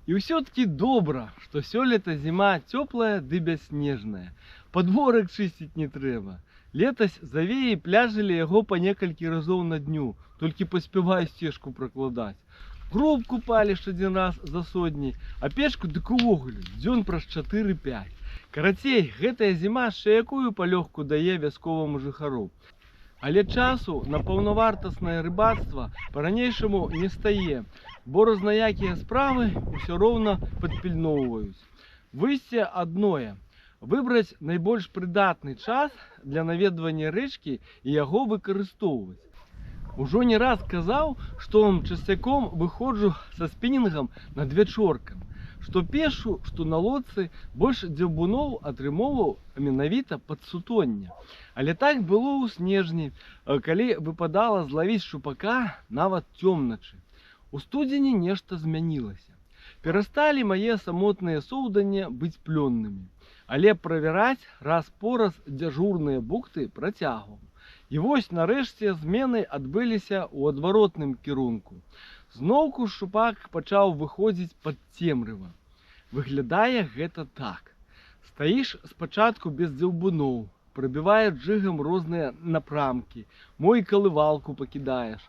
І ўсё-такі добра, што сёлета зіма цёплая ды бясснежная. Падворак чысціць не трэба. Летась завеі пляжылі яго па некалькі разоў на дню, толькі паспявай сцежку пракладаць. Грубку паліш адзін раз за сотні, а печку дык увогуле дзён праз 4-5. Карацей, гэтая зіма яшчэ якую палёгку дае вясковаму жыхару. Але часу на паўнавартаснае рыбацтва па-ранейшаму не стае, бо рознаякія справы ўсё роўна падпільноўваюць. Выйсце адное: выбраць найбольш прыдатны час для наведвання рэчкі і яго выкарыстоўваць. Ужо не раз казаў, што часцяком выходжу са спінінгам надвячоркам. Што пешу, што на лодцы больш дзеўбуноў атрымоўваў менавіта пад сутонне. Але так было ў снежні, калі выпадала злавіць шчупака нават цёмначы. У студзені нешта змянілася. Перасталі мае самотныя соўданні быць плённымі. Але правяраць раз-пораз дзяжурныя бухты працягваў. І вось нарэшце змены адбыліся ў адваротным кірунку. Зноўку шчупак пачаў выходзіць пад цемрыва. Выглядае гэта так. Стаіш спачатку без дзеўбуноў, прабіваеш джыгам розныя напрамкі, мо і калывалку пакідаеш.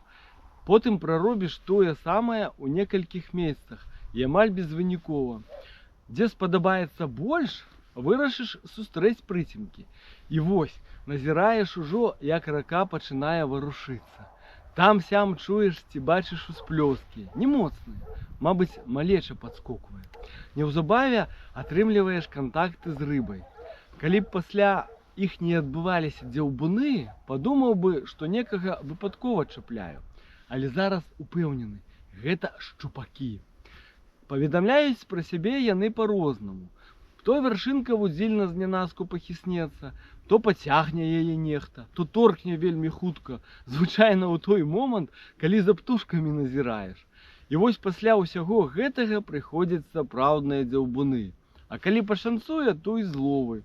Потым праробіш тое самае ў некалькіх месцах і амаль безвынікова. Дзе спадабаецца больш, вырашыш сустрэць прыцемкі. І вось назіраеш ужо, як рака пачынае варушыцца. Там-сям чуеш ці бачыш усплёскі, не моцныя, мабыць, малеча падскоквае. Неўзабаве атрымліваеш кантакты з рыбай. Калі б пасля іх не адбываліся дзеўбуны, падумаў бы, што некага выпадкова чапляю. Але зараз упэўнены, гэта шчупакі. Паведамляюць пра сябе яны па-рознаму. То вяршынка вудзільна знянацку пахіснецца, то пацягне яе нехта, то торкне вельмі хутка, звычайна ў той момант, калі за птушкамі назіраеш. І вось пасля ўсяго гэтага прыходзяць сапраўдныя дзяўбуны. А калі пашанцуе, то і зловы.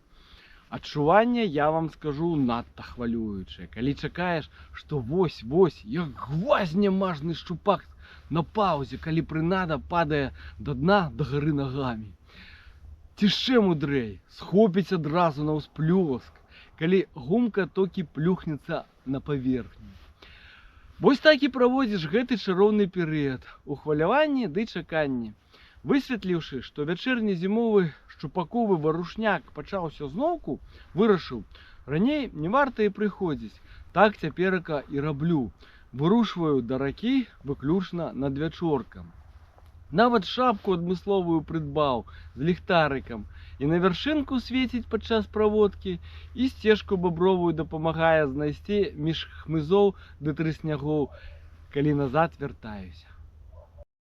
Адчуванне, я вам скажу, надта хвалюючае, калі чакаеш, што вось-вось, як гвазне мажны шчупак на паўзе, калі прынада падае да дна дагары нагамі. Ці яшчэ мудрэй, схопіць адразу на ўсплёск, калі гумка толькі плюхнецца на паверхню. Вось так і праводзіш гэты чароўны перыяд у хваляванні ды чаканні. Высветліўшы, што вячэрні зімовы шчупаковы варушняк пачаўся зноўку, вырашыў, раней не варта і прыходзіць, так цяперака і раблю. Вырушваю да ракі выключна надвячоркам. Нават шапку адмысловую прыдбаў з ліхтарыкам. І на вяршынку свеціць падчас праводкі, і сцежку бабровую дапамагае знайсці між хмызоў ды трыснягоў, калі назад вяртаюся.